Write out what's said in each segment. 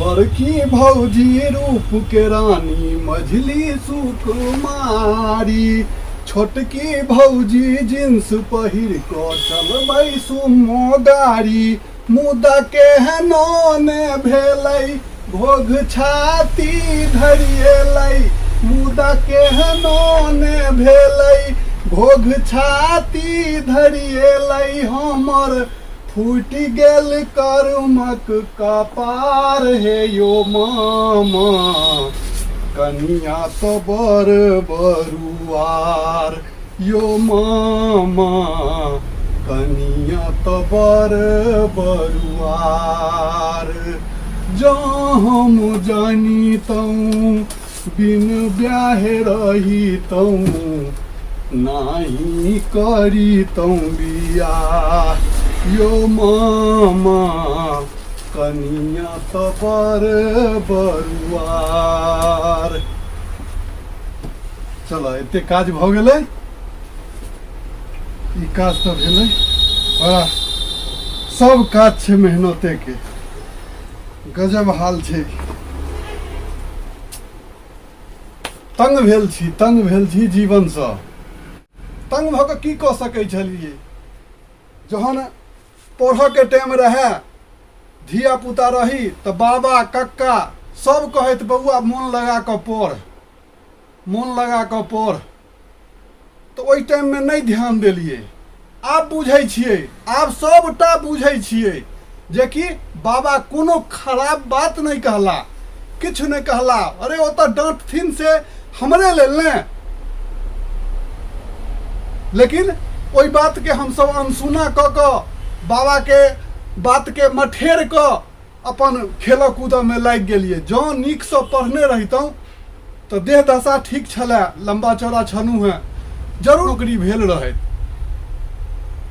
बड़की भौजी रूप के रानी मझली सुकुमारी छोटकी भौजी जींस पहिर कऽ चलबै सुमो गाड़ी मुदा केहनो ने भेलै घोघ छाती धरि एलै मुदा केहनो ने भेलै घोघ छाती धरि एलै हमर फूटि गेल कर्मक कपार हे यो मामा कनिया तो बर बरुआर यो मामा कनिया तो बर बरुआर जँ हम जानितहुँ बिन ब्याहे रहितहुँ नाही करितहुँ बियाह यो मामा कनिया तऽ बर बरुआर। चलो एते काज भऽ गेलै, ई काज तऽ भेलै। बड़ा सब काज छै मेहनते के, गजब हाल छै। तंग भेल छी, तंग भेल छी जीवनसँ। तंग भऽ कऽ की कऽ सकै छलियै? जहन पढ़ऽके टाइम रहए, धियापुता रही तऽ बाबा कक्का सब कहैत बौआ मोन लगा कऽ पढ़, मोन लगा कऽ पढ़। तऽ ओहि टाइममे नहि ध्यान देलियै। आब बुझै छियै, आब सबटा बुझै छियै जेकि बाबा कोनो खराब बात नहि कहला, किछु नहि कहला। अरे ओतऽ डाँटथिन से हमरे लेल ने, लेकिन ओहि बातके हमसब अनसुना कऽ कऽ बाबाके बातके मठेर कऽ अपन खेलऽ कूदऽमे लागि गेलियै। जँ नीकसँ पढ़ने रहितहुँ तऽ देह दशा ठीक छलए, लम्बा चौड़ा छलहुँ हेँ, जरूर नौकरी भेल रहैत।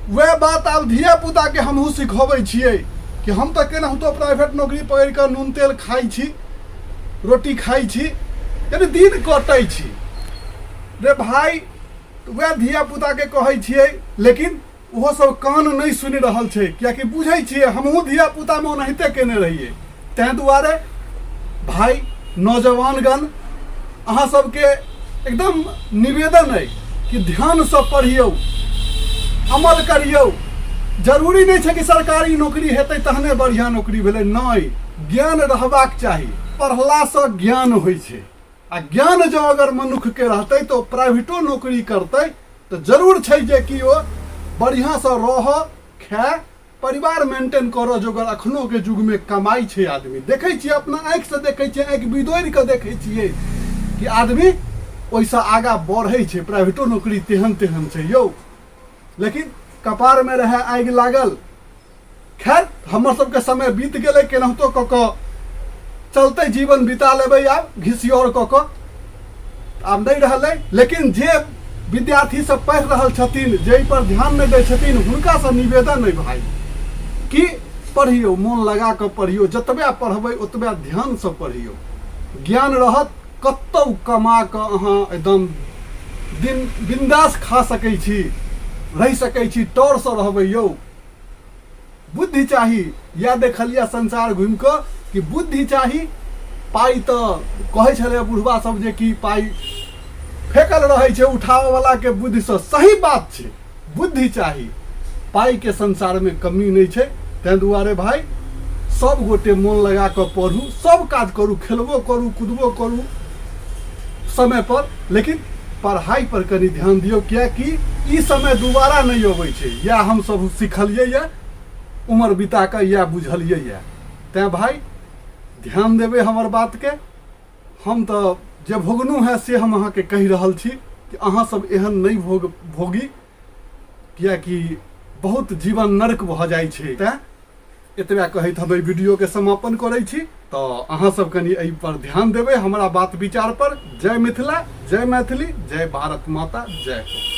वएह बात आब धियापुताके हमहूँ सिखबै छियै कि हम तऽ केनाहितो प्राइवेट नौकरी पकड़ि कऽ नून तेल खाइ छी, रोटी खाइ छी, यानी दिन कटै छी रे भाय। वएह धियापुताके कहै छियै, लेकिन ओहो सब कान नहि सुनि रहल छै, कियाकि बुझै छियै हमहूँ धियापुतामे ओनाहिते केने रहियै। ताहि दुआरे भाय नौजवानगण, अहाँ सबके एकदम निवेदन अइ कि ध्यानसँ पढ़ियौ, अमल करियौ। जरूरी नहि छै कि सरकारी नौकरी हेतै तहने बढ़िआँ नौकरी भेलै, नहि, ज्ञान रहबाक चाही। पढ़लासँ ज्ञान होइ छै, आ ज्ञान जँ अगर मनुक्खके रहतै तऽ ओ प्राइवेटो नौकरी करतै तऽ जरूर छै जे कि ओ बढ़िआँसँ रहऽ, खाय, परिवार मेंटेन करऽ जोगर अखनोके युगमे कमाइ छै आदमी। देखै छियै, अपना आँखिसँ देखै छियै, आँखि बिदोरि कऽ देखै छियै कि आदमी ओहिसँ आगाँ बढ़ै छै। प्राइवेटो नौकरी तेहन तेहन छै यौ, लेकिन कपारमे रहए आगि लागल। खैर, हमर सबके समय बीत गेलै, केनाहितो कऽ कऽ चलतै, जीवन बिता लेबै। आब घिसियोर कऽ कऽ आब नहि रहलै। लेकिन जे विद्यार्थी सब पढ़ि रहल छथिन, जाहि पर ध्यान नहि दै छथिन, हुनकासँ निवेदन अइ भाय कि पढ़ियौ, मोन लगा कऽ पढ़ियौ। जतबे पढ़बै ओतबे ध्यानसँ पढ़ियौ, ज्ञान रहत, कतौ कमा कऽ अहाँ एकदम दिन बिंदास खा सकै छी, रहि सकै छी, टौरसँ रहबै यौ। बुद्धि चाही। इएह देखलियै संसार घुमि कऽ कि बुद्धि चाही। पाइ तऽ कहै छलै बुढ़बा सब जे कि पाइ फेकल रहै छै उठाबऽवलाके बुद्धिसँ। सही बात छै, बुद्धि चाही, पाइके संसारमे कमी नहि छै। ताहि दुआरे भाय सब गोटे मोन लगा कऽ पढ़ू, सब काज करू, खेलबो करू, कूदबो करू समय पर, लेकिन पढ़ाई पर कनि ध्यान दियौ, कियाकि ई समय दोबारा नहि अबै छै। इएह हमसभ सिखलियै यऽ उमर बिता कऽ, इएह बुझलियै यऽ। तैँ भाय ध्यान देबै हमर बातके। हम तऽ जे भोगलहुँ हेँ से हम अहाँके कहि रहल छी कि अहाँ सब एहन नहि भोगी, कियाकि बहुत जीवन नर्क भऽ जाइ छै। तैँ एतबे कहैत हम एहि वीडियोके समापन करै छी। तऽ अहाँ सब कनि एहि पर ध्यान देबै हमरा बात विचार पर। जय मिथिला, जय मैथिली, जय भारत माता, जय हो।